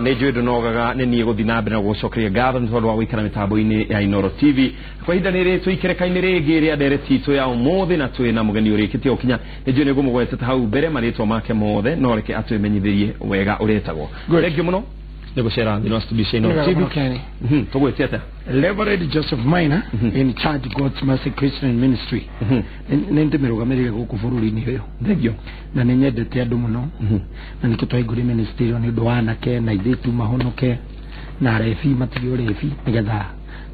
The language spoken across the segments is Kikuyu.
Nĩ njũĩ ndũnogaga nĩ niĩ gũthiĩ na mbere na gũgũcokeria ngatho nĩ tondũ wa gũikara mĩtambo-inĩ ya Inooro TV. Kwa ihinda rĩrĩ tũikĩrĩka-inĩ rĩngĩ rĩa ndereti itũ ya ũmũthĩ na twĩ na mũgeni ũrĩkĩtie gũkinya. Nĩ njũĩ nĩ ngũmũgwetete hau mbere marĩtwa make mothe, no reke atwĩmenyithĩrie wega ũretagwo. Thengiũ mũno nĩ gũcera thĩinĩ wa studio cia Inooro TV. Tũgwĩte atĩa? Reverend Joseph Maina, in charge God's Mercy Christian Ministry. Nĩ ndĩmĩrũgamĩrĩire gũkũ bũrũri-inĩ ũyũ. Thengiũ. Na nĩ nyendete andũ mũno. Na nĩkĩo twaingũrire ministry ĩyo nĩ ũndũ wa anake na airĩtu mahonoke na arebi matige ũrebi nĩgetha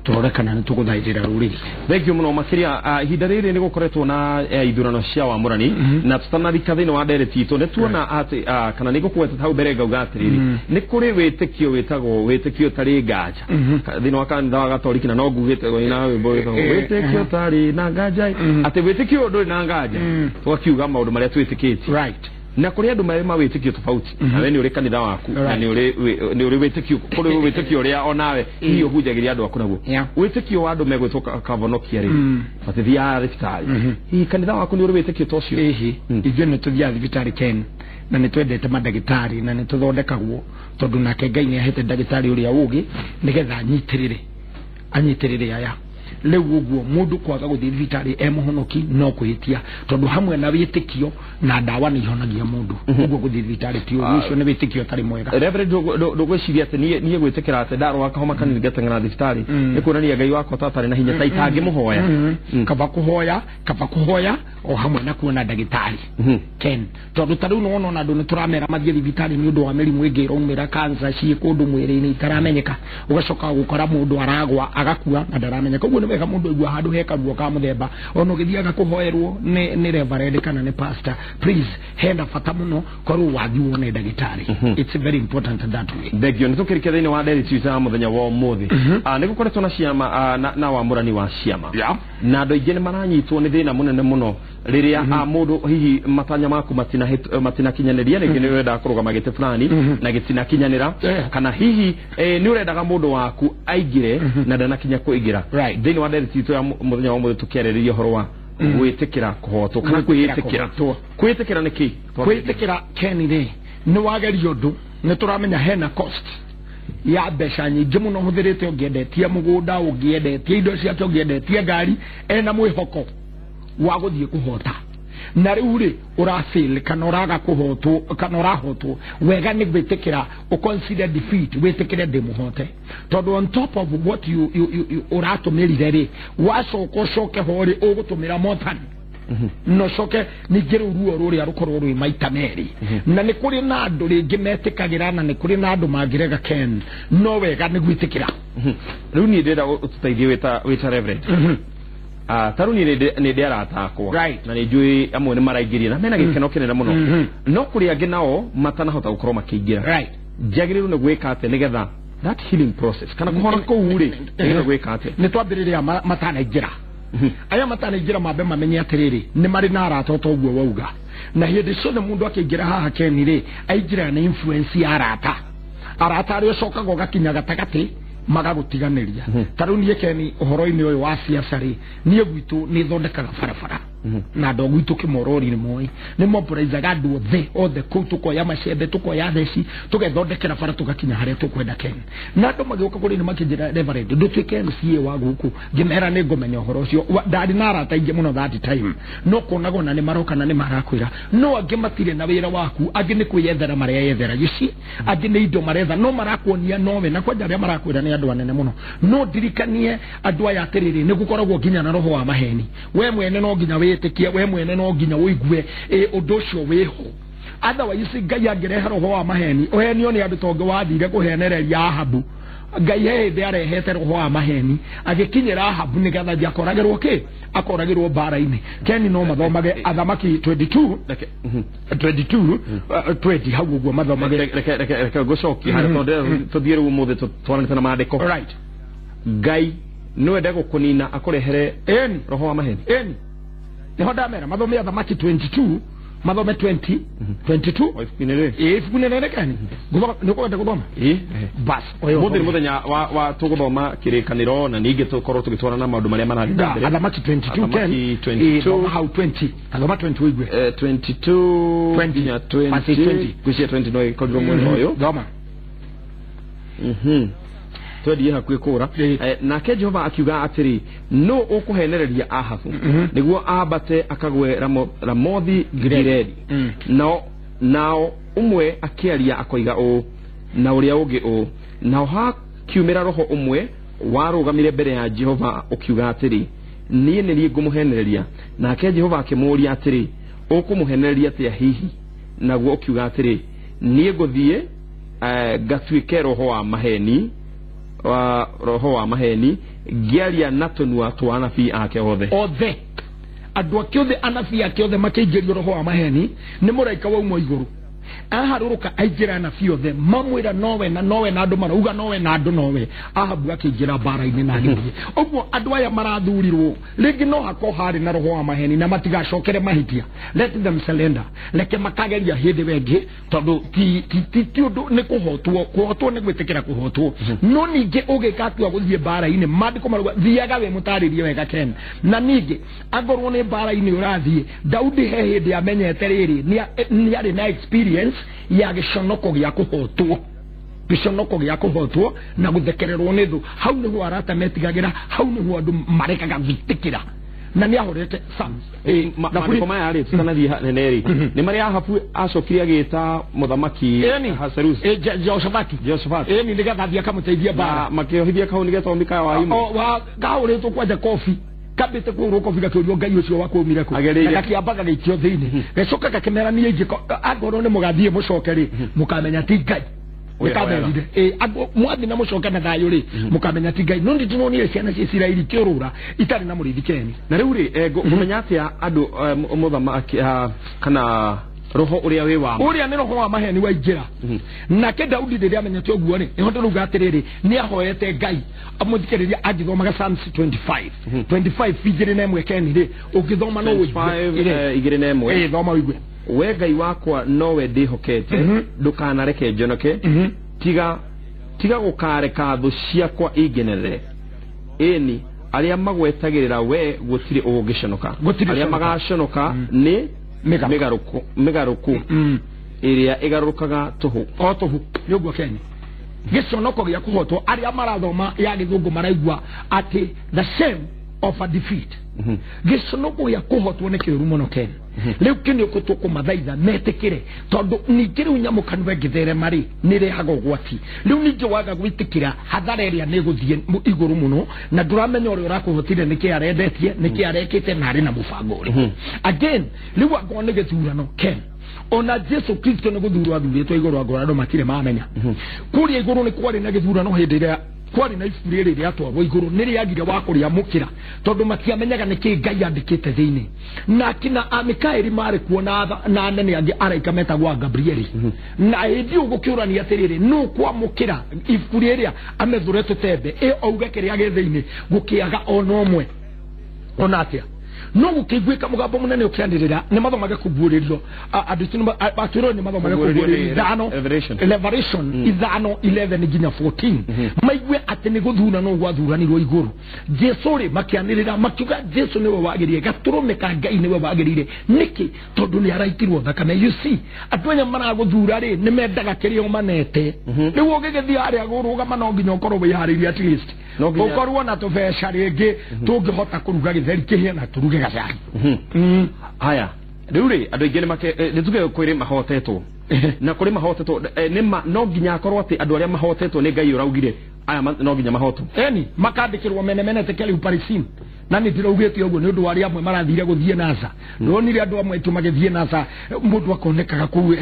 tũrore kana nĩ tũgũthaitĩra rũrĩrĩ. Thengiũ mũno makĩria. Ihinda rĩrĩ nĩ gũkoretwo na ithurano cia wamũrani, na tũtanarika thĩinĩ wa ndereti itũ nĩ tuona atĩ kana nĩ ngũkũgwetete hau mbere ngauga atĩrĩrĩ, nĩ kũrĩ wĩtĩkio wĩtagwo wĩtĩkio ũtarĩ nganja thĩinĩ wa kanitha wa Gatoliki, na no ngugĩte na wĩmbo wĩtagwo wĩtĩkio ũtarĩ na nganja, atĩ wĩtĩkio ndũrĩ na nganja, tũgakiuga maũndũ marĩa twĩtĩkĩtie. Na kũrĩ andũ marĩ mawĩtĩkio tofauti, nawe nĩ ũrĩ kanitha waku na nĩ ũrĩ wĩtĩkio, kũrĩ wĩtĩkio ũrĩa onawe hihi ũhunjagĩria andũ aku naguo. Wĩtĩkio wa andũ megwĩtwo kavonokia rĩ, matithiaga thibitarĩ. Hihi kanitha waku nĩ ũrĩ wĩtĩkio ta ũcio? Ĩhĩ, ithuĩ nĩ tũthiaga thibitarĩ Ken, na nĩ twendete mandagĩtarĩ na nĩ tũthondekagwo, tondũ nake Ngai nĩ ahete ndagĩtarĩ ũrĩa ũgĩ nĩgetha anyitĩrĩre aya. Rĩu ũguo mũndũ kwaga gũthiĩ thibitarĩ e mũhonoki no kwĩhĩtia, tondũ hamwe na wĩtĩkio na ndawa nĩ ihonagia mũndũ. Ũguo gũthiĩ thibitarĩ ti ũru, ũcio nĩ wĩtĩkio ũtarĩ mwega. Reverend, ndũgwĩciria atĩ niĩ gwĩtĩkĩra atĩ ndarwara kahoma kanini ngateng'era thibitarĩ nĩ kuonania Ngai wakwa ta atarĩ na hinya, ta itangĩmũhoya? Kaba kũhoya o hamwe na kuona ndagĩtarĩ Ken, tondũ ta rĩu nĩwona ona andũ nĩ tũramera mathiĩ thibitarĩ nĩ ũndũ wa mĩrimũ ĩngĩ ĩraumĩra, cancer ciĩ kũndũ mwĩrĩ-inĩ itaramenyeka, ũgacoka gũkora mũndũ aragwa agakua na ndaramenyeka. Ũguo nĩ wega mũndũ aigua handũ he karuo ka mũthemba, ona ũgĩthiaga kũhoerwo nĩ reverend kana nĩ pastor, please, hena bata mũno korwo wathiĩ wone ndagĩtarĩ. It's very important that way. Thengio. Nĩ tũkĩrike thĩinĩ wa ndereti itũ ya mũthenya wa ũmũthĩ. Nĩ gũkoretwo na ciama na wamũrani wa ciama, na andũ aingĩ nĩ maranyitwo nĩ thĩna mũnene mũno rĩrĩa mũndũ hihi matanya maku matinakinyanĩria, rĩngĩ nĩ ũrendaga kũrũgama gĩtĩ fulani na gĩtinakinyanĩra, kana hihi nĩ ũrendaga mũndũ waku aingĩre na ndanakinya kũingĩra. Thĩinĩ wa ndereti itũ ya mũthenya wa ũmũthĩ tũkĩarĩrĩria ũhoro wa gwĩtĩkĩra kũhotwo kana kwĩĩtĩkĩra. Kwĩĩtĩkĩra nĩ kĩ? Kwĩĩtĩkĩra Ken rĩ, nĩ wageria ũndũ, nĩ tũramenya hena cost ya mbeca nyingĩ mũno ũhũthĩrĩte, ũngĩendetie mũgũnda, ũngĩendetie indo ciake, ũngĩendetie ngari, ena mwĩhoko wa gũthiĩ kũhota, na rĩu rĩ ũrafail kana ũraga kũhotwo kana ũrahotwo. Wega nĩ gwĩtĩkĩra, ũconsider defeat, wĩtĩkĩre ndĩ mũhote, tondũ on top of what you ũratũmĩrire rĩ, wacoka ũcoke ho rĩ, ũgũtũmĩra more than na ũcoke ningĩ rĩu ruo rũrĩa rũkorwo rwĩ maita merĩ. Na nĩ kũrĩ na andũ rĩngĩ metĩkagĩra na nĩ kũrĩ na andũ mangĩrega Ken, no wega nĩ gwĩtĩkĩra. Rĩu niĩ ndĩrenda ũtũteithie wĩta reverend. Ta rĩu niĩ nĩ ndĩ arata akwa na nĩ njũĩ amwe nĩ maraingĩria na mena gĩkeno kĩnene mũno, no kũrĩ angĩ nao matanahota gũkorwo makĩingĩra. Njagĩrĩirwo nĩ gwĩka atĩa nĩgetha that healing process kana kũhona kũu rĩ, njagĩrĩirwo gwĩka atĩa? Nĩ twambĩrĩria matanaingĩra, aya matanaingĩra mambe mamenye atĩrĩrĩ, nĩ marĩ na arata o ta ũguo wauga, na hĩndĩ ciothe mũndũ akĩingĩra haha Ken rĩ, aingĩraga na influence ya arata, arata arĩa ũcokaga ũgakinya gatagatĩ magagũtiganĩria. Ta rĩu niĩ Ken, ũhoro-inĩ ũyũ wa ciaca rĩ, niĩ gwitũ nĩ thondekaga barabara na andũ a gwitũ kĩmorori nĩ moĩ, nĩ mobilizaga andũ othe othe kũu, tũkoya macembe, tũkoya theci, tũgethondekera bara, tũgakinya harĩa tũkwenda Ken. Na andũ magĩũka kũrĩ nĩ makĩnjĩra, "Reverend, ndũtuĩke MCA wa gũkũ." Ngĩmera nĩ ngũmenya ũhoro ũcio. Ndarĩ na arata aingĩ mũno that time, no kuonaga ona nĩ maroka na nĩ marakwĩra, no angĩ matirĩ na wĩra waku, angĩ nĩ kwĩyethera mareyethera, you see, angĩ nĩ indo maretha, no marakuonia nowe, na kwanja arĩa marakwĩra nĩ andũ anene mũno. No ndirikanie andũ aya atĩrĩrĩ, nĩ gũkoragwo nginya na roho wa maheni. We mwene no nginya wĩtĩkie, we mwene no nginya ũigue ĩ ũndũ ũcio wĩho, otherwise Ngai angĩrehe roho wa maheni ũhenio nĩ andũ tondũ wathire kũhenereria Ahabu. Ngai he hĩndĩ arehete roho wa maheni agĩkinyĩra Ahabu nĩgetha athiĩ akoragĩrwo kĩ, akoragĩrwo mbara-inĩ. Keni, no mathomage Athamaki 22 22 20 hau ũguo mathomage. Reke ngũcokie harĩa, tondũ tũthiĩ rĩu ũmũthĩ twaranĩte na maandĩko. Ngai nĩwende gũkũnina akũrehere roho wa maheni? Ĩni, nĩho ndamera mathome Athamaki 22, mathome 20 22. O ibuku-inĩ rĩrĩ? Ĩ, ibuku nĩ rĩrĩ Keni, nĩ ũkwenda gũthoma? Ĩ. Bas, oyo. Mũthĩ nĩ mũthenya wa tũgũthoma kĩrĩkanĩro na ningĩ tũkorwo tũgĩtwarana na maũndũ marĩa marathiĩ na mbere. Athamaki 22 10. Athamaki 22. Ĩ, thoma hau 20, thoma 20 ũigue. 22 20. nginya Verse 20. 20. Ngwĩciria 20 no ĩkorirwo mwena ũyũ. Thoma. Twendie hakuĩ kũra. Nake Jehova akiuga atĩrĩ, no ũkũhenereria Ahabu nĩguo ambate akagwe Ramothi Gileadi. Nao ũmwe akĩaria akoiga ũũ na ũrĩa ũngĩ ũũ, nao hakiumĩra roho ũmwe warũgamire mbere ya Jehova ũkiuga atĩrĩ, niĩ nĩ niĩ ngũmũhenereria. Nake Jehova akĩmũũria atĩrĩ, ũkũmũhenereria atĩa hihi? Naguo ũkiuga atĩrĩ, niĩ ngũthiĩ ngatuĩke roho wa maheni, roho wa maheni ngĩaria na tũnua twa anabii ake othe. Othe andũ ake othe, anabii ake othe makĩingĩrio roho wa maheni nĩ mũraika wauma igũrũ. Aharũrũka aingĩra anabii othe mamwĩra nowe na nowe na andũ marauga nowe na andũ nowe. Ahabu akĩingĩra mbara-inĩ na agĩthiĩ. Ũguo andũ aya marathurirwo rĩngĩ no hakorwo harĩ na roho wa maheni na matigacokere mahĩtia. Let them surrender, reke makageria hĩndĩ wengĩ, tondũ ti ũndũ nĩ kũhotwo, kũhotwo nĩ gwĩtĩkĩra kũhotwo. No ningĩ ũgĩka atua gũthiĩ mbara-inĩ, maandĩko marauga thiaga wĩ mũtarĩrie wega Ken. Na ningĩ angorwo nĩ mbara-inĩ ũrathiĩ, Daudi he hĩndĩ amenyete rĩrĩ nĩ arĩ na experience ya gĩconoko gĩa kũhotwo, gĩconoko gĩa kũhotwo na gũthekererwo nĩ thũ. Hau nĩho arata metigagĩra, hau nĩho andũ marekaga gwĩtĩkĩra. Na nĩ ahorete Psalms. Maandĩko maya rĩ, tutanathiĩ hanene rĩ, nĩ marĩa Ahabu acokire agĩta mũthamaki Ahasuerus, Jehoshafati, ĩni nĩgetha athiĩ akamũteithia mbara. Makĩohithia kau nĩgetha Mikaya wa Imwe kahũrĩtwo kwanja kobi, kambĩte kũhũrwo kobi gakĩũrio Ngai ũcio wakũumire kũ, na gakĩambaga gĩikio thĩinĩ, gĩcoka gakĩmera niĩ ingĩko angorwo nĩ mũgathiĩ mũcoke rĩ, mũkamenya ti Ngai. Mũkamerire mwathiĩ na mũcoke na thayũ rĩ, mũkamenya ti Ngai. No nĩndĩronire ciana cia Isiraeli ikĩũrũra itarĩ na mũrĩithi Keni. Na rĩu rĩ, ngũmenya atĩa andũ mũthamaki kana roho ũrĩa wĩ wa ũrĩa nĩ roho wa maheni waingĩra. Nake Daudi rĩrĩa amenyete ũguo rĩ, nĩho ndĩrauga atĩrĩrĩ, nĩ ahoete Ngai. Amũthikĩrĩria angĩthomaga Psalms 25 25:21 Keni rĩ, ũngĩthoma no ũigue 25:21. Thoma ũigue. We Ngai wakwa nowe ndĩhokete, ndũkanareke njonoke, tiga gũkareka thũ ciakwa ingenerere. Ĩni arĩa magwetagĩrĩra we gũtirĩ ũngĩconoka, arĩa magaconoka nĩ mĩgarũku ĩrĩa ĩgarũrũkaga tũhũ. O tũhũ nĩ ũguo Kenya. Gĩconoko gĩa kũhotwo, arĩa marathoma ya gĩthũngũ maraigua atĩ the shame of a defeat. Gĩconoko gĩa kũhotwo nĩ kĩũru mũno Kenya. Rĩu kĩ nĩ tũkũmathaitha metĩkĩre, tondũ ningĩ rĩu nyamũkano ĩngĩtherema rĩ, nĩ ĩrehaga ũgwati. Rĩu ningĩ waga gwĩtĩkĩra hathara ĩrĩa nĩ ĩgũthiĩ igũrũ mũno, na ndũramenya ũrĩa ũrakũhotire nĩkĩ arendetie, nĩkĩ arekĩte, na arĩ na mũbango ũrĩkũ. Again, rĩu angorwo nĩ gĩthurano Ken, ona Jesu Kristo nĩ gũthurwo athurĩtwo igũrũ, angorwo andũ matirĩ mamenya. Kũrĩa igũrũ nĩ kwarĩ na gĩthurano hĩndĩ ĩrĩa kwarĩ na ibuku rĩrĩ rĩatwarwo igũrũ, nĩ rĩagire wa kũrĩamũkĩra tondũ matiamenyaga nĩkĩ Ngai andĩkĩte thĩinĩ. Na kina Amikaeli marĩ kuo na anene angĩ araika metagwo Gabrieli. Na hĩndĩ ĩyo gũkĩũrania atĩrĩrĩ, nũ kwamũkĩra ibuku rĩrĩa amethũre tũtembe ĩ auge kĩrĩa gĩ thĩinĩ, gũkĩaga ona ũmwe ona atĩa. No gũkĩiguĩka mũgambo mũnene ũkĩanĩrĩra, nĩ mathomage kũguũrĩrio andũ atwĩrwo nĩ mathomage kũguũrĩrio ithano, Revelation 5:11 nginya 14, maigue atĩ nĩ gũthurano gwathuranirwo igũrũ. Jesu rĩ, makĩanĩrĩra makiuga Jesu nĩwe wagĩrĩire, gatũrũme ka Ngai nĩwe wagĩrĩire. Nĩkĩ? Tondũ nĩ araitirwo thakame. You see, andũ aya maragũthura rĩ, nĩ mendaga kĩrĩa ũmanete. Rĩu ũgĩgĩthiĩ harĩa kũrũgama no nginya ũkorwo wĩharĩirie at least ũkorwo na tũbeca rĩngĩ tũngĩhota kũruga gĩtheri kĩhĩe na tũruge gacai. Haya, rĩu rĩ, andũ aingĩ nĩ tuge kwĩrĩ mahotetwo na kũrĩ mahotetwo no nginya akorwo atĩ andũ arĩa mahotetwo nĩ Ngai ũraugire aya no nginya mahotwo. Eni makandĩkĩrwo menemene tekeli Parisim. Na nĩ ndĩraugĩte ũguo nĩ ũndũ wa arĩa amwe marathire gũthiĩ NASA. Ndonire andũ amwe aitũ magĩthiĩ NASA, mũndũ akonekaga kũu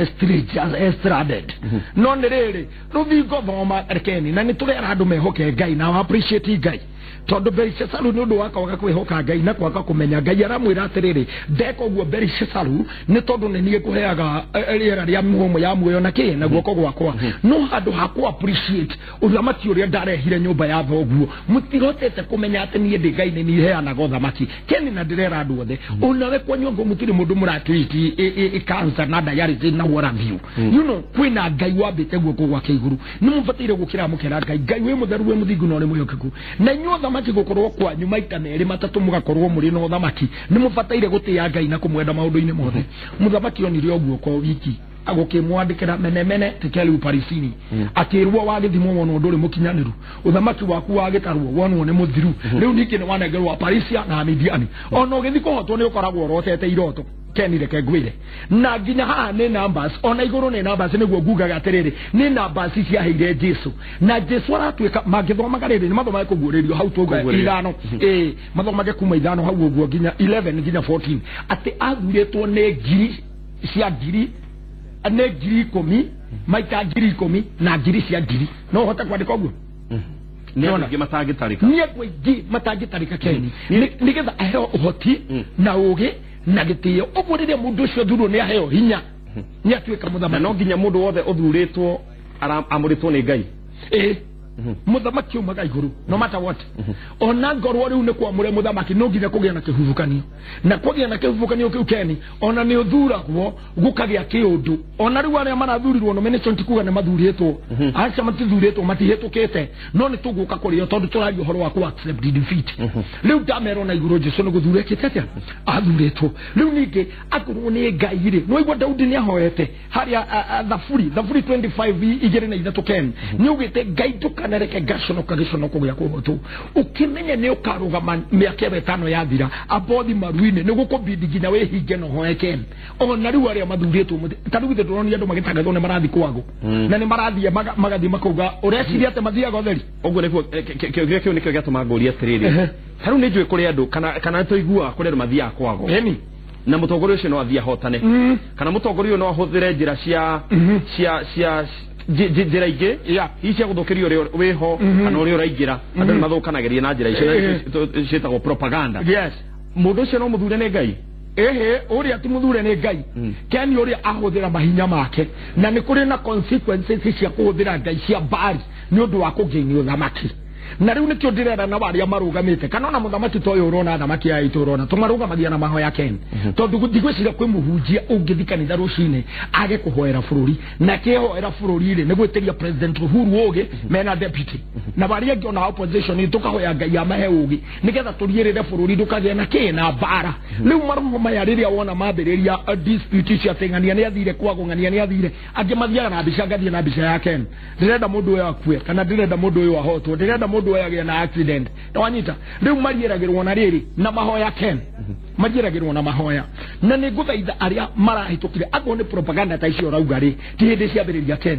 stranded. No nĩ rĩrĩ, rũthingo thoma rekeni, na nĩ tũrera andũ mehoke Ngai na appreciate Ngai. Tondũ Belishasaru nĩ ũndũ wa kwaga kwĩhoka Ngai na kwaga kũmenya Ngai aramwĩra atĩrĩrĩ, ndeka ũguo Belishasaru nĩ tondũ nĩ niĩ ngũheaga rĩera rĩa mĩhũmũ ya muoyo na kĩ na guoko gwakwa. No handũ ha kũ appreciate ũthamaki ũrĩa ndarehire nyũmba ya thoguo, mũtirotete kũmenya atĩ niĩ ndĩ Ngai nĩ niĩ heanaga ũthamaki. Keni na ndĩrera andũ othe, onawe kwanyu ngo mũtirĩ mũndũ mũratwiti cancer na dialysis na what have you. You know, kwĩna Ngai wambĩte guoko gwake igũrũ, nĩ mũbataire gũkĩra mũkera Ngai. Ngai wĩ mũtheru, wĩ mũthingu na ũrĩ mwĩhokeku. Na inyuĩ ũthamaki gũkorwo kwanyu maita merĩ matatũ mũgakorwo mũrĩ na ũthamaki, nĩ mũbataire gũtĩĩa Ngai na kũmwenda maũndũ-inĩ mothe. Mũthamaki onire ũguo kwa wiki Agũkĩmwandĩkĩra menemene tekeli uparisini. Akĩrwo wagĩthimwo wonwo ndũrĩ mũkinyanĩru, ũthamaki waku wagĩtarwo wonwo nĩ mũthiru. Rĩu ningĩ nĩ wanengerwo Aparisia na Amidiani. Ona ũgĩthiĩ kũhotwo nĩ ũkoragwo ũrotete iroto. Ken reke ngwĩre, na nginya haha nĩ numbers, ona igũrũ nĩ numbers. Nĩguo ngugaga atĩrĩrĩ, nĩ numbers ciaheire Jesu, na Jesu aratuĩka mangĩthomaga rĩrĩ nĩ mathomage kũguũrĩrio hau tuauga Kũguũrĩrio. ithano, ĩĩ, mathomage kuma 5 hau ũguo nginya 11 nginya 14, atĩ athurĩtwo nĩ ngiri cia ngiri, nĩ 10,000 maita 10,000 na ngiri cia ngiri. No ũhote kwandĩka ũguo? Nĩ andũ aingĩ matangĩtarĩka. Nĩ andũ aingĩ matangĩtarĩka, Keni, nĩgetha aheo ũhoti na ũgĩ na gĩtĩo. Ũguo rĩrĩa mũndũ ũcio thurwo nĩ aheo hinya, nĩ atuĩka Na mũthamaki. no nginya mũndũ wothe ũthurĩtwo amũrĩtwo nĩ Ngai? Ĩĩ, mũthamaki umaga igũrũ no matter what. Ona ngorwo rĩu nĩ kwamũre mũthamaki, no nginya kũgĩa na kĩhubukanio, na kũgĩa na kĩhubukanio kĩu, Keni, ona nĩ ũthuragwo gũkagĩa kĩũndũ. Ona rĩu arĩa marathurirwo nomination ti kuga nĩ mathurĩtwo. Aca, matithurĩtwo, matihĩtũkĩte, no nĩ tũgũka kũrĩo tondũ tũraria ũhoro wa kũ accept defeat. Rĩu ndamerwo na igũrũ Jesu nĩ gũthura ekĩte atĩa, athurĩtwo. Rĩu ningĩ akorwo nĩ Ngai rĩ, nĩwaigua Daudi nĩ ahoete harĩa Thaburi 25 2 na 3, Ken, nĩ augĩte, "Ngai, ndũkanareke ngaconoka gĩconoko gĩa kũhotwo." Ũkĩmenye nĩ ũkarũgama mĩaka ĩyo 5 yathira, abothi maru-inĩ nĩ gũkũbindi nginya wĩhinge na ũhoe, Ken. Ona rĩu arĩa mathurĩtwo ta rĩu ithe ndũronia andũ magĩtangathwo nĩ marathiĩ kwago, na nĩ marathiĩ magathiĩ makauga, ũreciria atĩ mathiaga ũtheri? Ũguo nĩguo kĩũria kĩu nĩkĩo gĩatũma ngũrie atĩrĩrĩ, ta rĩu nĩ njũĩ kũrĩ andũ kana nĩ tũiguaga kũrĩ andũ mathiaga kwago na mũtongoria ũcio no athiĩ ahotane, kana mũtongoria ũyũ no ahũthĩre njĩra cia cia njĩra ingĩ hihi cia gũthũkĩria ũrĩa wĩho kana ũrĩa ũraingĩra. Andũ nĩ mathũkanagĩria na njĩra icio, ciĩtagwo propaganda. Mũndũ ũcio no mũthure nĩ Ngai? Ĩhĩ, ũrĩa ti mũthure nĩ Ngai, Keni, ũrĩa ahũthĩra mahinya make, na nĩ kũrĩ na consequences cia kũhũthĩra ngai cia mbari nĩ ũndũ wa kũgĩnia ũthamaki. Na rĩu nĩkĩo ndĩrera na arĩa marũgamĩte, kana ona mũthamaki ta ũyũ ũrona, thamaki aya itũ ũrona tũmarũgamagia na mahoya, Ken, tondũ ndigwĩciria kwĩ mũhunjia ũngĩthi kanitha rũcinĩ age kũhoera bũrũri. Na kĩhoera bũrũri rĩ, nĩ gwĩtĩria President Uhuru ũgĩ mena deputy na barĩa angĩ ona opposition, tũkahoya Ngai amahe ũgĩ nĩgetha tũriĩrĩre bũrũri ndũkagĩe na kĩ na mbara. Rĩu maroho maya rĩrĩa wona mambĩrĩria dispute icio atĩ ng'ania nĩ athire kwago, ng'ania nĩ athire, angĩ mathiaga na mbica, ngathiĩ na mbica ya Ken, ndĩrenda mũndũ ũyũ akue, kana ndĩrenda mũndũ ũyũ ahotwo, ndĩrenda mũndũ ũyũ agĩe na accident. Nĩwanyita? Rĩu mariĩragĩrwo na rĩrĩ na mahoya, Ken, mariĩragĩrwo na mahoya. Na nĩ ngũthaitha arĩa marahĩtũkire, akorwo nĩ propaganda ta icio ũrauga rĩ, ti hĩndĩ ciambĩrĩria, Ken.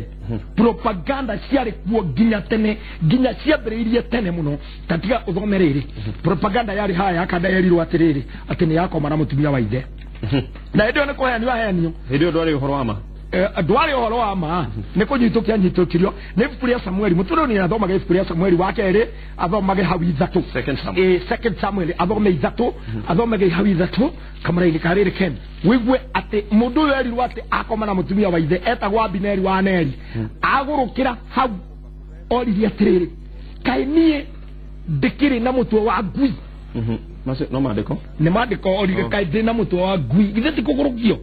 Propaganda ciarĩ kuo nginya tene, nginya ciambĩrĩirie tene mũno. Ta tiga ũthome rĩrĩ, propaganda yarĩ haya akanda yerirwo atĩrĩrĩ, atĩ nĩ yakoma na mũtumia wa ithe, na hĩndĩ ĩyo nĩ kũheanio aheanio. Hĩndĩ ĩyo ndwarĩ ũhoro wa ma? Ndwarĩ ũhoro wa ma, nĩ kũnyitũkia nyitũkirio. Nĩ ibuku rĩa Samueli, mũtũrĩ nĩ athomaga ibuku rĩa Samueli wa kerĩ, athomage hau 3. Second Samuel. Second Samuel, athome 3, athomage hau 3 kamũraini ka rĩrĩ, Ken, wĩigue atĩ mũndũ ũyũ erirwo atĩ akoma na mũtumia wa ithe, etagwo Abineri wa Neri. Agũrũkĩra hau oririe atĩrĩrĩ, "Kaĩ niĩ ndĩkĩrĩ na mũtwe wa ngui?" Macio no maandĩko? Nĩ maandĩko. Orire, "Kaĩ ndĩ na mũtwe wa ngui? Githĩ ti kũgũrũkio?"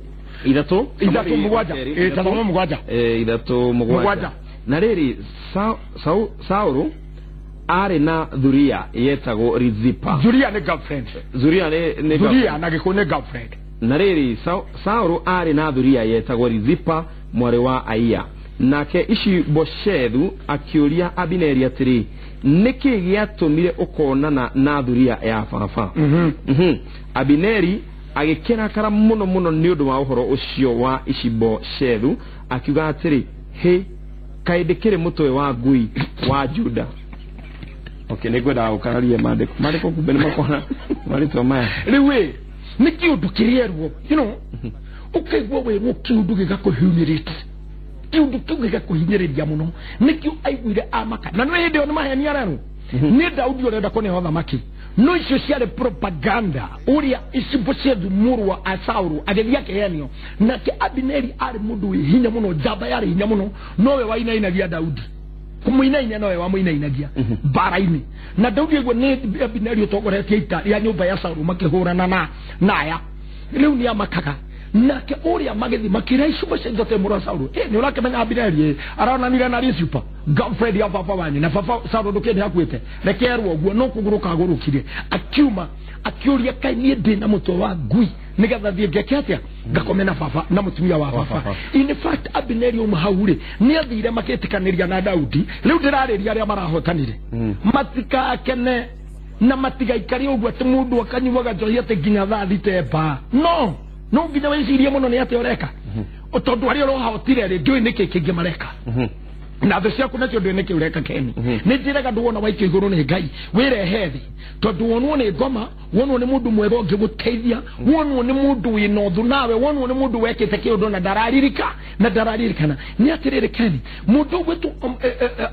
3. 3 7. Tathoma 7. 3 7. 7. Na rĩrĩ, Saũlũ arĩ na thuria yetagwo Rizipa. Zuria nĩ girlfriend. Zuria nĩ Zuria na Gĩkũyũ nĩ girlfriend. Na rĩrĩ, Saũlũ arĩ na thuria yetagwo Rizipa mwarĩ wa Aiya. Nake Ishiboshethu akĩũria Abineri atĩrĩ, "Nĩkĩ gĩatũmire ũkonana na thuria ya baba?" Abineri agĩkĩrakara mũno mũno nĩ ũndũ wa ũhoro ũcio wa Ishiboshethu, akiuga atĩrĩ, "Hĩ, kaĩ ndĩkĩrĩ mũtwe wa ngui wa Juda?" Okay, nĩ ngwendaga gũkararia maandĩko, kumbe nĩ makona marĩtwa maya. Rĩu ĩ nĩ kĩũndũ kĩrĩerwo, ũkaigua wĩrwo kĩũndũ gĩgakũhumĩrĩte, kĩũndũ kĩu gĩgakũhinyĩrĩria mũno. Nĩkĩo aiguire amaka, na nĩ hĩndĩ ĩyo nĩ maheni arerwo nĩ Daudi ũrenda kũneo thamaki, no icio ciarĩ propaganda ũrĩa Ishiboshethu mũrũ wa Saũlũ agĩthiĩ akĩheanio. Nake Abineri arĩ mũndũ wĩ hinya mũno, njamba yarĩ hinya mũno, nowe wainainagia Daudi, kũmũinainia nowe wamũinainagia mbara-inĩ. Na Daudi aigua nĩ Abineri ũtongoretie ita rĩa nyũmba ya Saũlũ makĩhũrana na naya, rĩu nĩ amakaga. Nake ũrĩa magĩthiĩ makĩra Ishi-Boshethu mũrũ wa Saũlũ, nĩ ũrakĩmenya Abineri aronanire na Rizipa girlfriend ya baba wanyu, na baba Saũlũ ndũkĩndĩ hakuĩte, rekerwo ũguo no kũgũrũka agũrũkire. Akiuma akĩũria, kaĩ niĩ ndĩ na mũtwe wa ngui nĩgetha thiĩ ngeke atĩa, ngakome na baba na mũtumia wa baba. In fact Abineri auma hau rĩ, nĩ athire makĩtĩkanĩria na Daudi. Rĩu ndĩrarĩria arĩa marahotanire matikakene na matigaikare ũguo atĩ mũndũ akanyuaga njohi atĩ nginya thaa thita mba. No no nginya wĩcirie mũno nĩ atĩa ũreka, tondũ arĩa ũrohotire rĩ, ndũĩ nĩkĩ kĩngĩ mareka na thũ ciaku nacio ndũĩ nĩkĩ ũreka. Keni nĩ njĩraga ndũwona waikio igũrũ nĩ Ngai wĩrehe thĩ, tondũ wonwo nĩ ngoma, wonwo nĩ mũndũ mwega ũngĩgũteithia, wonwo nĩ mũndũ wĩna ũthũ nawe, wonwo nĩ mũndũ wekĩte kĩũndũ na ndararirika na ndararirikana. Nĩ atĩrĩrĩ Keni, mũndũ ũgwĩtwo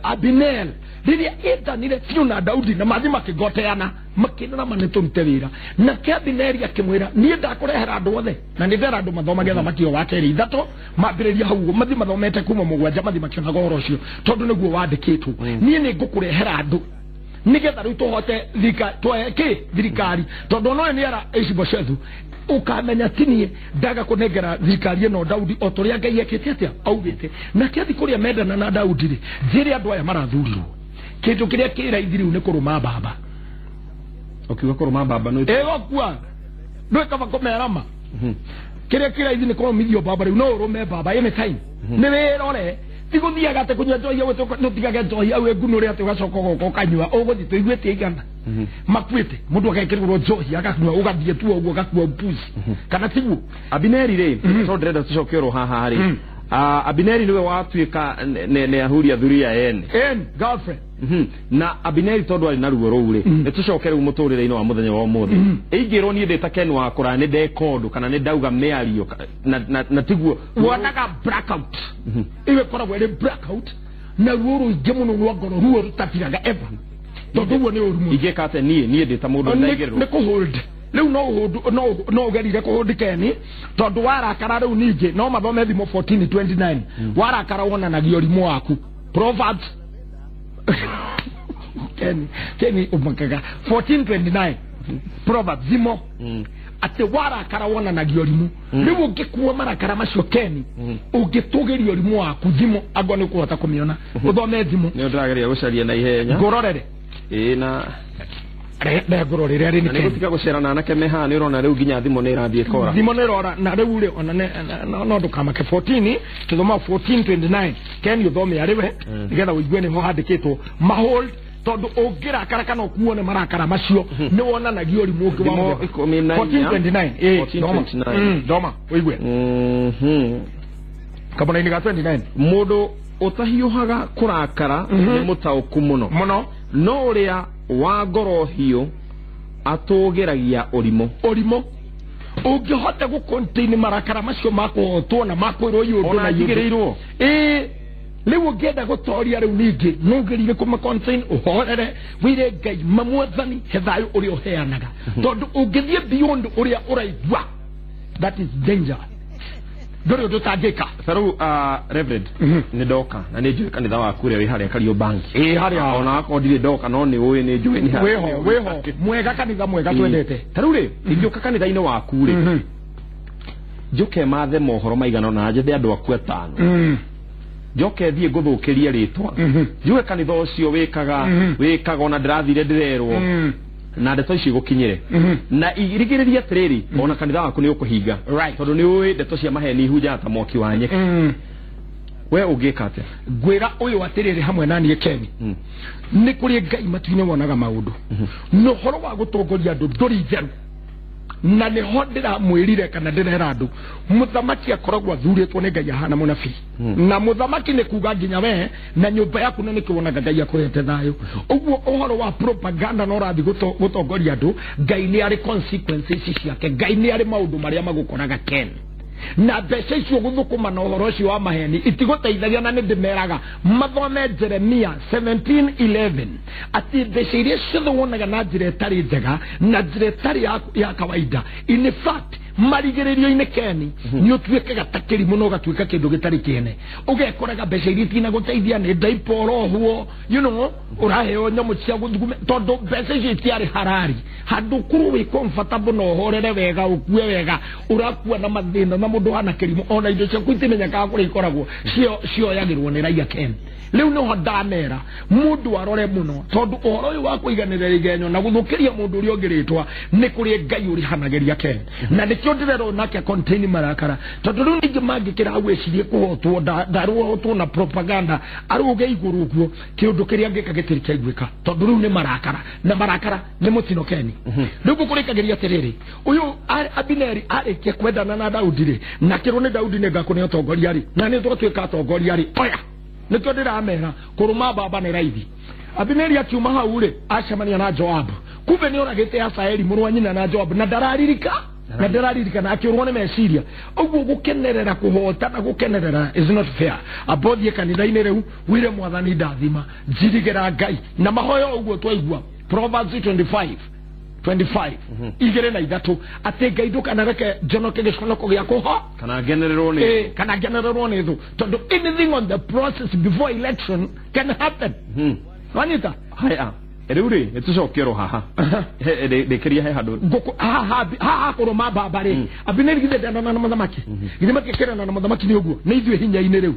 Abineri rĩrĩa endanire biũ na Daudi na mathi makĩgoteana makĩrora ma nĩtũrute wĩra, nake Abineri akĩmwĩra, niĩ ndakũrehera andũ othe na nĩ ndera andũ mathomage thamaki ũyũ wa kerĩ ithatũ mambĩrĩria hau ũguo, mathi mathomete kuma mũgwanja mathi makĩonaga ũhoro ũcio tondũ nĩguo wandĩkĩtwo. Niĩ nĩ ngũkũrehera andũ nĩgetha rĩu tũhote twoe kĩ thirikari, tondũ ona ũyũ nĩ era Ishi-Boshethu ũkamenya ti niĩ ndaga kũnengera thirikari ĩno Daudi o tũrĩa Ngai ekĩte atĩa augĩte. Nake athi kũrĩa mendana na Daudi rĩ, njĩre andũ aya marathurirwo kĩndũ kĩrĩa kĩ raithi rĩu nĩ kũrũma mbamba. Ũkiuga kũrũma mbamba nĩ Ĩgokua ndũĩ kaba kũmerama. Kĩrĩa kĩ raithi nĩ kũrũmithio mbamba, rĩu no ũrũme mbamba anytime. Nĩ wĩrore, ti gũthiaga atĩ kũnyua njohi nũtigage njohi au ĩngunũre atĩ ũgacoka ũgoka ũkanyua ũgũthiĩ tũiguĩte igana makuĩte mũndũ agekĩrĩrwo njohi agakua ũgathiĩ tu ũguo ũgakua mpuzi kana tiguo. Abineri rĩ, tondũ ndĩrenda tũcoke oro haha rĩ, Abineri nĩwe watuĩka nĩ ahuria thuria ene en girlfriend. Na Abineri tondũ arĩ na ruo rũu rĩ, nĩ tũcoke rĩu mũtũrĩre-inĩ wa mũthenya wa ũmũthĩ. Ingĩrwo niĩ ndĩ ta Ken wa kũraya nĩ ndeka ũndũ kana nĩ ndauga mĩario na tiguo wonaga blackout, ĩyo ĩkoragwo ĩrĩ blackout na ruo rũingĩ mũno rwa ngoro, ruo rũtathiraga ever, tondũ ũguo nĩ ũru mũno. Ingĩka atĩa niĩ ndĩ ta mũndũ ndaigĩrĩrwo? Nĩ kũhold rĩu, no ũhold, no ũgerire kũhold Keni, tondũ warakara rĩu ningĩ no mathome Thimo 14:29, warakara wonanagia ũrimũ waku. Proverbs, Keni ũmakaga 14:29, Proverbs, Thimo, atĩ warakara wonanagia ũrimũ. Rĩu ũngĩkua marakara macio Keni, ũngĩtũgĩria ũrimũ waku. Thimo angwa nĩ ũkũhota kũmĩona, ũthome Thimo. Nĩ ndĩrageria gũcaria na ihenya. Ngũrorere. Ĩĩ na Ngũrorere rĩ na nĩ nĩ Keni. gũtiga gũcera na anake me haha, nĩ ũrona rĩu nginya thimũ nĩ ĩrathiĩ kora. Thimo nĩ rora na rĩu rĩ ona no ndũkamake 14 tũthoma 14:29 Ken, ũthome arĩ we nĩgetha ũigue nĩho handĩkĩtwo mahold, tondũ ũngĩrakara kana ũkuo nĩ marakara macio nĩ wonanagia ũrimũ ũngĩ wa Thimo mũthemba. 14. 14:29, ĩĩ, thoma. 14:29. Thoma ũigue kamũna-inĩ ga 29. Mũndũ ũtahiũhaga kũrakara nĩ mũtaũku mũno, mũno, no ũrĩa wa ngoro hiũ atũgĩragia ũrimũ. Ũrimũ ũngĩhota gũcontain marakara macio makũhotwo na makwĩrwo yũ ũndũ Ona na yũ ũndũ. njigĩrĩirwo. Ĩĩ, rĩu ũngĩenda gũtoria rĩu ningĩ no ũgerie kũmacontain, ũhorere, wĩre Ngai mamwathani he thayũ ũrĩa ũheanaga, tondũ ũngĩthiĩ beyond ũrĩa ũraigua, that is danger, ndũrĩ ũndũ ũtangĩka. Ta rĩu Reverend, nĩ ndoka na nĩ njũĩ kanitha waku ũrĩa wĩ harĩa Kariobangi. Ĩĩ, harĩa. Ona akorwo ndirĩ ndoka, no nĩ ũĩ, nĩ njũĩ nĩ harĩa. Wĩho mwega, kanitha mwega twendete. Ta rĩu rĩ, ingĩũka kanitha-inĩ waku rĩ, njũke mathe mohoro maigana ũna, njethe andũ aku atano, njoke thiĩ ngũthũkĩrie rĩtwa, njuge kanitha ũcio wĩkaga wĩkaga ona ndĩrathire ndĩrerwo na ndeto icio igũkinyĩre na irigĩrĩrie atĩrĩrĩ, ona kanitha waku nĩ ũkũhinga, tondũ nĩ ũĩ ndeto cia maheni ihunjaga ta mwaki wa nyeki. We ũngĩka atĩa? Ngwĩra ũyũ atĩrĩrĩ, hamwe na niĩ Keni, nĩ kũrĩ Ngai matu-inĩ wonaga maũndũ na ũhoro wa gũtongoria andũ ndũrĩ itherũ, na nĩho ndĩramwĩrire kana ndĩrera andũ, mũthamaki akoragwo athurĩtwo nĩ Ngai ahana mũnabii, na mũthamaki nĩ kuga nginya we na nyũmba yaku, na nĩkĩo wonaga Ngai akũhete thayũ. Ũguo ũhoro wa propaganda na ũrathiĩ gũtongoria andũ, Ngai nĩ arĩ consequences ciake, Ngai nĩ arĩ maũndũ marĩa magũkoraga Ken, na mbeca icio gũthũkũma na ũhoro ũcio wa maheni itigũteithagia, na nĩ ndĩmeraga mathome Jeremia 17:11 atĩ mbeca iria ciothe wonaga na njĩra ĩtarĩ njega na njĩra ĩtarĩ ya kawaida, in fact Marigĩrĩrio-inĩ Keni nĩ ũtuĩkaga ta kĩrimũ na ũgatuĩka kĩndũ gĩtarĩ kĩene. Ũgekoraga mbeca iria itinagũteithia nĩ ndaipo ũrohwo, you know, ũraheo nyamũ cia gũthugume tondũ mbeca icio itiarĩ harari. Handũ kũrwo wĩ comfortable na ũhorere wega, ũkue wega, ũrakua na mathĩna na mũndũ hana kĩrimũ, ona indo ciaku itimenyekaga kũrĩa ikoragwo, cioyagĩrwo nĩ raia Ken. Rĩu nĩho ndamera mũndũ arore mũno tondũ ũhoro ũyũ wa kũiganĩrĩra igenyo na gũthũkĩria mũndũ ũrĩa ũngĩ rĩtwa nĩ kũrĩ Ngai ũrĩhanagĩria Ken. Na nĩkĩo ndĩrerwo nake contain marakara tondũ rĩu ningĩ mangĩkĩra hau ecirie kũhotwo, ndarũhotwo na propaganda arũge igũrũ ũguo, kĩũndũ kĩrĩa angĩka gĩtirĩ kĩaiguĩka tondũ rĩu nĩ marakara na marakara nĩ mũtino Keni. Rĩu ngũkũrĩkagĩria atĩrĩrĩ, ũyũ Abineri arĩkia kwendana na Daudi rĩ, na kĩrwo nĩ Daudi nĩ ngakũne ũtongoria rĩ, na nĩ tũgatuĩka atongoria rĩ, oya nĩkĩo ndĩramera kũrũma baba nĩ raithi. Abineri akiuma hau rĩ, acemania na Joabu. Kumbe nĩ oragĩte Asaeli mũrũ wa nyina na Joabu na ndararirika, na ndararirikana akĩũrwo nĩ meciria. Ũguo gũkenerera kũhota na gũkenerera is not fair. Ambothiĩ kanitha-inĩ rĩu wĩre mwathani ndathima, njirigĩra Ngai na mahoya ũguo twaigua Proverbs 25 igĩrĩ na ithatũ atĩ Ngai ndũkanareke njonoke gĩconoko gĩa kũho kana ngenererwo nĩ kana ngenererwo nĩ thũ tondũ anything on the process before election can happen. Wanyita? Haya rĩu rĩ nĩ tũcoke oro haha ndĩkĩria he handũ ngũkũ haha kũrũma mbamba rĩ, Abineri githĩ ndendana na mũthamaki, githĩ makĩkĩrana na mũthamaki nĩ ũguo nĩ ithuĩ hinya-inĩ rĩu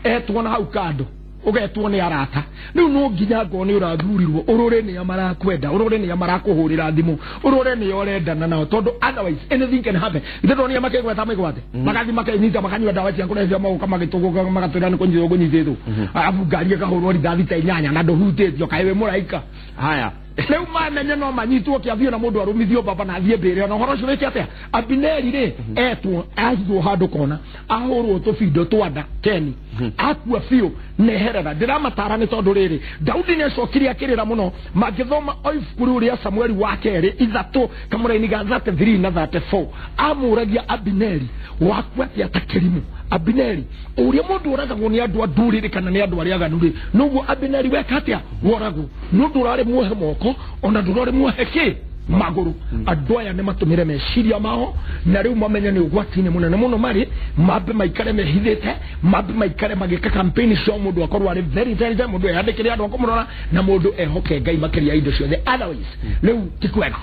etwo na hau kando ũgetwo nĩ arata. Rĩu no nginya ngorwo nĩ ũrathurirwo ũrore nĩa marakwenda, ũrore nĩa marakũhũrĩra thimũ, ũrore nĩa ũrendana nao tondũ otherwise anything can happen. Ithe ndonire makĩgweta mĩgwate magathiĩ makenyita makanyua ndawa cia kũrebia magoka magĩtũgũka magatwĩra nĩ kũnyitwo kũnyitĩtwo, arabu ngari ĩkahũrwo rithathi ta inyanya na ndũhutĩtio kaĩ wĩ mũraika. Haya rĩu mamenye no manyitwo kĩathio na mũndũ arũmithio baba na athiĩ mbĩrĩra na ũhoro ũcio wĩke atĩa. Abineri rĩ etwo ahithwo handũ kona ahũrwo tũbindo twa nda Keni akua biũ neherera. Ndĩramatara nĩ tondũ rĩrĩ Daudi nĩ acokire akĩrĩra mũno. Mangĩthoma o ibuku rĩu rĩa Samueli wa kerĩ ithatũ kamũraini ga 33 na 34 amũragia Abineri wakua atĩa ta kĩrimũ. Abineri ũrĩa mũndũ ũragagwo nĩ andũ a ndũrĩrĩ kana nĩ andũ arĩa aganu rĩ, noguo Abineri weka atĩa woragwo. No ndũrarĩ muohe moko ona ndũrarĩ muohe kĩ magũrũ. Andũ aya nĩ matũmĩre meciria mao na rĩu mamenye nĩ ũgwati-inĩ mũnene mũno marĩ, mambe maikare mehithĩte, mambe maikare magĩka campaign cio, mũndũ akorwo arĩ very intelligent, mũndũ eyandĩkĩre andũ akũmũrora na mũndũ ehoke Ngai makĩria indo ciothe, otherwise rĩu ti kwega.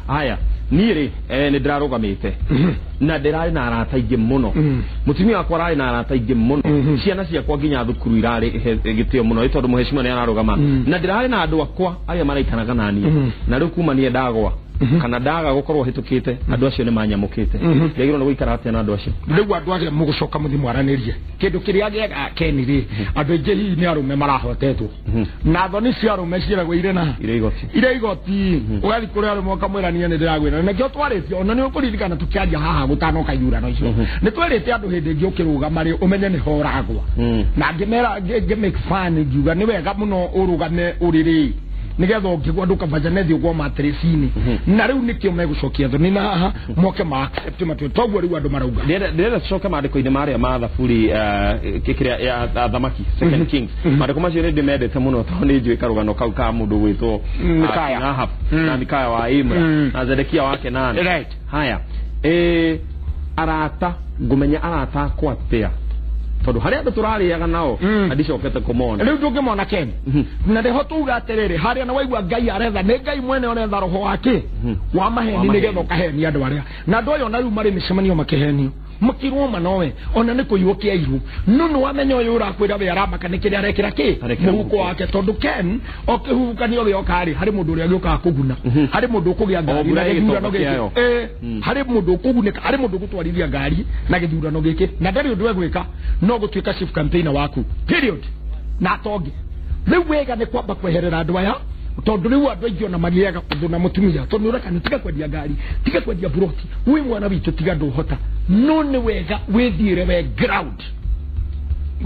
Haya niĩ rĩ nĩ ndĩrarũgamĩte na ndĩrarĩ na arata aingĩ mũno, mũtumia wakwa ararĩ na arata aingĩ mũno, ciana ciakwa nginya thukuru irarĩ gĩtĩo mũno nĩ tondũ mũhecimiwa nĩ ararũgama, na ndĩrarĩ na andũ akwa arĩa maraikaraga na niĩ, na rĩu kuma niĩ ndagwa kana ndaga gũkorwo hĩtũkĩte andũ acio nĩ manyamũkĩte. Njagĩrĩirwo nĩ gũikara atĩa na andũ acio? Rĩu andũ arĩa mũgũcoka mũthiĩ mwaranĩrie kĩndũ kĩrĩa gĩega Keni rĩ, andũ aingĩ hihi nĩ arũme marahotetwo na thoni cia arũme ciĩragwo irĩ na irĩ igoti, ũgathiĩ kũrĩ arũme ũkamwĩra niĩ nĩ ndĩragwĩra. Na nĩkĩo twarĩtie ona nĩ ũkũririkana tũkĩaria haha gũtanoka ithurano icio, nĩ twerĩte andũ hĩndĩ ĩngĩ ũkĩrũgama rĩ ũmenye nĩ ho ũragwa, na ngĩmera ngĩ make fun ngiuga nĩ wega mũno ũrũgame ũrĩrĩ nĩgetha ũngĩgwa ndũkabacanethi ũgwa matrĩci-inĩ. Na rĩu nĩkĩo megũcokia thoni na haha moke ma accept matue toguo rĩu andũ marauga. Ndĩrenda tũcoke maandĩko-inĩ marĩa ma Thaburi kĩrĩa ya Thamaki Second Kings. Maandĩko macio nĩ ndĩmendete mũno tondũ nĩ njũĩ karũgano kau ka mũndũ gwĩtwo Mikaya na Mikaya wa Imra na Zedekia wa Kenana. Haya arata ngũmenya arata akwa atĩa tondũ harĩa andũ tũrarĩaga nao na ndicokete kũmona. Rĩu ndũngĩmona Ken na nĩho tuga atĩrĩrĩ harĩa na waigua Ngai aretha nĩ Ngai mwene ũretha roho wake wa maheni nĩgetha ũkahenia andũ arĩa na andũ aya ona rĩu marĩ mĩcemanio makĩhenio makĩrwo manowe ona nĩ kũiywo kĩairwo no nĩ wamenya ũyũ ũrakwĩra we aramaka nĩ kĩrĩa arekĩra kĩ mũhuko wake tondũ Ken o kĩhuhũkanio gĩoka rĩ harĩ mũndũ ũrĩa gĩũkaga kũguna, harĩ mũndũ ũkũgĩa ngari na gĩthurano gĩkĩ, harĩ mũndũ ũkũgunĩka, harĩ mũndũ ũgũtwarithia ngari na gĩthurano gĩkĩ na ndarĩ ũndũ egwĩka no gũtuĩka chief campaigner waku period na atonge. Rĩu wega nĩ kwamba kweherera andũ aya tondũ rĩu andũ aingĩ ona magĩaga ũndũ na mũtumia tondũ ũreka nĩ tiga kwendia ngari, tiga kwendia buroti, wĩ mwana witũ tiga ndũhota, no nĩ wega wĩthiĩre we ground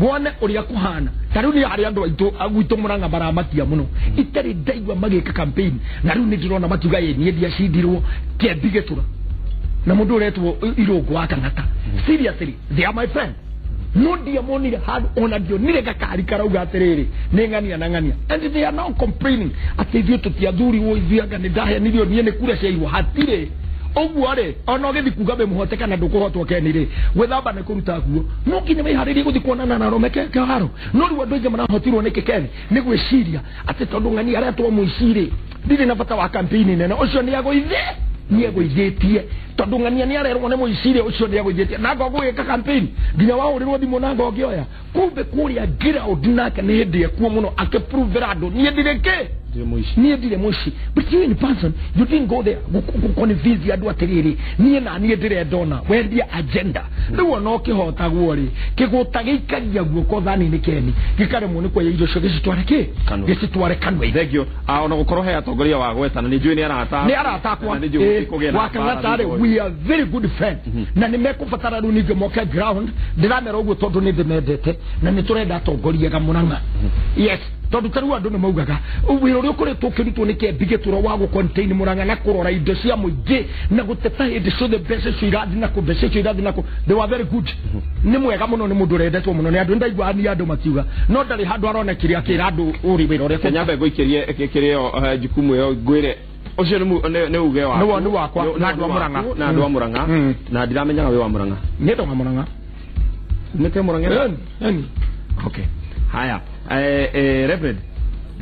wone ũrĩa kũhana. Ta rĩu nĩ harĩ andũ aitũ gwitũ Mũrang'a maramakia mũno itarĩ ndaigua magĩka campaign na rĩu nĩ ndĩrona makiuga ĩ niĩ ndiacindirwo kĩambi gĩtũra na mũndũ ũretwo Irũngũ wa Kang'ata. Seriously they are my friend no ndiamonire handũ ona ndionire gakari karauga atĩrĩrĩ nĩ ng'ania na ng'ania and they are now complaining atĩ ithuĩ tũtiathurirwo ithuĩ anga nĩ ndahenirio niĩ nĩ kura ciairwo. Hatirĩ Ũguo rĩ ona ũgĩthiĩ kuga wĩ mũhote kana ndũkũhotwo Keni rĩ gwĩthamba nĩ kũruta nguo no nginya wĩharĩrie gũthiĩ kuonana na arũme kĩharo. No rĩu andũ aingĩ marahotirwo nĩkĩ Keni nĩ gwĩciria atĩ tondũ ng'ani aretwo mũici rĩ ndirĩ na bata wa campaign nene ũcio nĩ agũithĩtie tondũ ng'ania nĩ arerwo nĩ mũici rĩ ũcio nĩ agũithĩtie na ngo gũgĩka campaign nginya wahũrĩrwo thimũ na ngo ngĩoya kumbe kũrĩa ground nake nĩ hĩndĩ ekuo mũno akĩpruvĩra andũ niĩ ndirĩ kĩ niĩ ndirĩ mũici. But you in person you didn't go there gũconvince andũ atĩrĩrĩ niĩ na niĩ ndĩrenda ona wendia agenda. Rĩu ona ũkĩhotagwo rĩ kĩgũta gĩikagia guoko thani-inĩ Keni gĩkaremwo nĩ kuoya irio icio gĩcitware kĩ gĩcitware kanua. Thank you. Ona gũkorwo he atongoria wa gwetana nĩ njũĩ nĩ arata nĩ arata akwa wa Kang'ata rĩ we are very good friends na nĩ mekũbatara rĩu ningĩ moke ground ndĩramera ũguo tondũ nĩ ndĩmendete na nĩ tũrenda atongoria ega Mũrang'a. Yes, tondũ ta rĩu andũ nĩ maugaga wĩra ũrĩa ũkoretwo ũkĩrutwo nĩ Kembi Gĩtũro wa gũ-contain Mũrang'a na kũrora indo cia mũingĩ na gũteta hĩndĩ ciothe mbeca icio irathiĩ nakũ mbeca icio irathiĩ nakũ they were very good. Nĩ mwega mũno nĩ mũndũ ũrendetwo mũno nĩ andũ ndaiguaga ni andũ makiuga no ndarĩ handũ aronekire akĩra andũ ũrĩ wĩra ũrĩa Nyambe ngũikĩrie kĩrĩo jukumu ĩyo ngwĩre ũcio nĩ uge waku nĩ wakwa na andũ a Mũrang'a na andũ a Mũrang'a na ndiramenyaga wĩ wa Mũrang'a. Nĩ ndĩ wa Mũrang'a. Umĩte Mũrang'a? Okay. Haya Reverend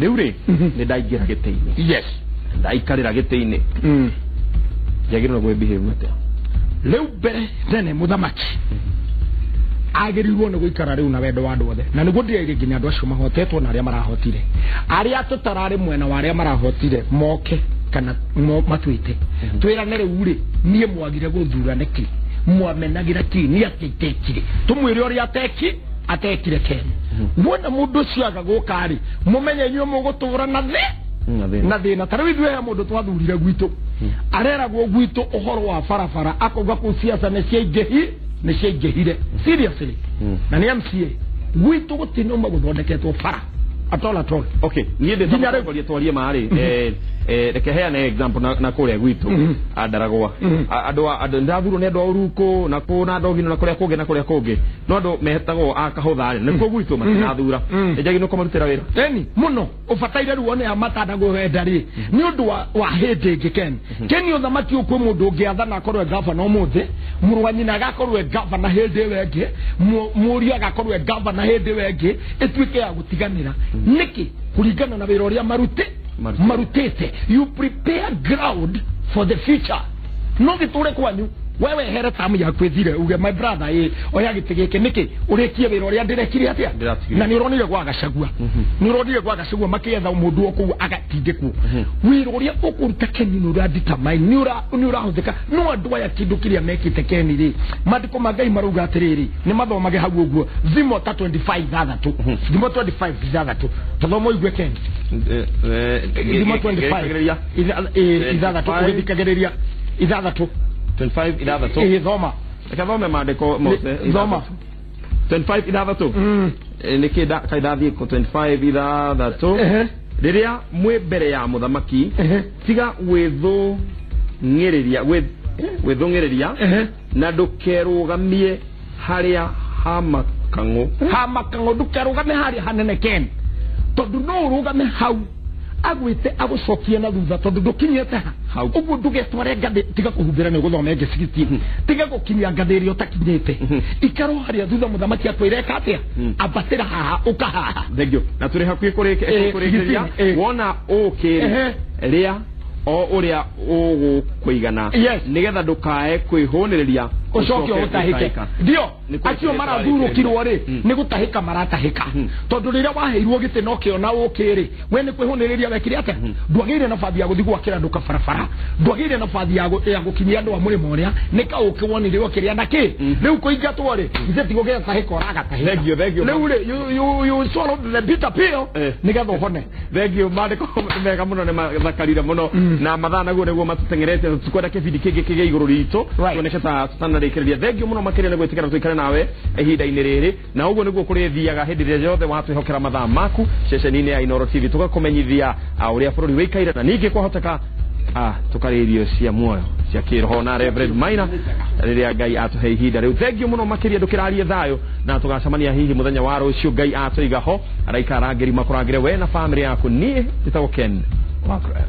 rĩu rĩ nĩ ndaingĩra gĩtĩ-inĩ. Yes. Ndaikarĩra gĩtĩ-inĩ njagĩrĩirwo gwĩ behave atĩa? Rĩu mbere nene mũthamaki agĩrĩirwo nĩ gũikara rĩu na wendo wa andũ othe na nĩguo ndĩraire nginya andũ acio mahotetwo na arĩa marahotire arĩa tũtararĩ mwena wa arĩa marahotire moke kana matwĩte twĩrane rĩu rĩ niĩ mwagire gũthura nĩkĩ mwamenagĩra kĩ niĩ atĩ itekire tũmwĩre ũrĩa atekire Keni. Wona mũndũ ũcio aga gũka rĩ mũmenye inyuĩ mũgũtũra na thĩ na thĩna. Ta rĩu ithuĩ he mũndũ twathurire gwitũ areragwo gwitũ ũhoro wa barabara akauga kũu siasa nĩ ciaingĩhire seriously na nĩ MCA gwitũ gũtinauma gũthondeketwo bara at all at all. Okay, niĩ ndĩ ta twarie marĩ reke heane example na kũrĩa gwitũ Ndaragwa andũ ndathurwo nĩ andũ a Ũrukũ na kũ na Ndogino na kũrĩa kũngĩ na kũrĩa kũngĩ no andũ metagwo a Kahũtha rĩ nĩkuo gwitũ matinathura nĩ njagĩrĩirwo kũmarutĩra wĩra eni mũno ũbataire rĩu one matanda gwenda rĩ nĩ ũndũ wa hĩndĩ ĩngĩ Ken. Ken ũthamaki ũkwĩ mũndũ ũngĩathana akorwo e gavana ũmũthĩ mũrũ wa nyina agakorwo e gavana hĩndĩ ĩyo ĩngĩ mũriũ agakorwo e gavana hĩndĩ ĩyo ĩngĩ ĩtuĩke ya gũtiganĩra nĩkĩ kũringana na wĩra ũrĩa marutĩte. You prepare ground for the future. No gĩtũre kwanyu wewe here tamu yaku ĩthire uge my brother ĩ oya gĩtĩ gĩkĩ nĩkĩ ũrĩkie wĩra ũrĩa ndĩrekire atĩa na nĩ ũronire gwa Gachagua nĩ ũronire gwa Gachagua makĩetha mũndũ o kũu agatindĩkwo wĩra ũrĩa ũkũruta Keni nĩ ũra determine nĩ ũrahũthĩka no andũ aya kĩndũ kĩrĩa mekĩte Keni rĩ maandĩko ma Ngai marauga atĩrĩrĩ nĩ mathomage hau ũguo thimo ta 25 ithathatũ thimo 25 ithathatũ tũthoma ũigue Keni thimo 25 ithathatũ ũgĩthikagĩrĩria ithathatũ 25 ithathatũ thoma reke thome maandĩko mothe thoma 25 ithathatũ nĩkĩ kaĩ ndathiĩ kũ 25 ithathatũ rĩrĩa mwĩ mbere ya mũthamaki tiga gwĩthũng'ĩrĩria na ndũkerũgamie harĩa hamakang'ũ hamakang'ũ ndũkerũgame harĩa hanene Ken tondũ no ũrũgame hau agwĩte agũcokie na thutha tondũ ndũkinyĩte ha ũguo ndũgetware ngathĩ tiga kũhumbĩra nĩ ũgũthoma ĩngĩ 16 tiga gũkinyia ngathĩ ĩrĩa ũtakinyĩte ikara harĩa thutha mũthamaki akwĩre eka atĩa ambatĩra haha ũka haha. Thank you. Na tũrĩ hakuhĩ kũrĩkĩrĩria wona ũkĩrĩ rĩa o ũrĩa ũgũkũigana nĩgetha ndũkae kwĩhũnĩrĩria ũcoke ũtahĩke ndio acio marathurũkirwo rĩ nĩ gũtahĩka maratahĩka tondũ rĩrĩa waheirwo gĩtĩ no kĩona ũkĩ rĩ we nĩ kwĩhũnĩrĩria wekire atĩa ndwagĩire na bathi ya gũthiĩ gwakĩra andũ kabarabara ndwagĩire na bathi ya gũkinyia andũ a mũrĩmo ũrĩa nĩ kaũkĩ wonire ũkĩrĩa na kĩ rĩu kũingatwo rĩ ithe ti gũgĩtahĩka ũragatahĩka rĩu rĩ you swallow the bitter pill nĩgetha ũhone. Thank you. Maandĩko mega mũno nĩ mathakarire mũno na mathaa naguo nĩguo matũteng'erete tũkwenda kĩbindi kĩngĩ kĩgĩe igũrũ ritũ tuoneke ta tũtanarĩkĩrĩria. Thank you mũno makĩria nĩ gwĩtĩkĩra tũikare nawe ihinda-inĩ rĩrĩ na ũguo nĩguo kũrĩthiaga hĩndĩ ĩrĩa yothe watwĩhokera mathaa maku ceceni-inĩ ya Inooro TV tũgakũmenyithia ũrĩa bũrũri wĩikaire na ningĩ kwahoteka tũkarĩa irio cia muoyo cia kĩroho na Reverend Maina rĩrĩa Ngai atũhe ihinda rĩu. Thank you mũno makĩria ndũkĩrarie thayũ na tũgacemania hihi mũthenya wa rũciũ Ngai atũiga ho araika arangĩri makũrangĩre we na famĩlĩ yaku. Niĩ njĩtagwo Ken Wakra.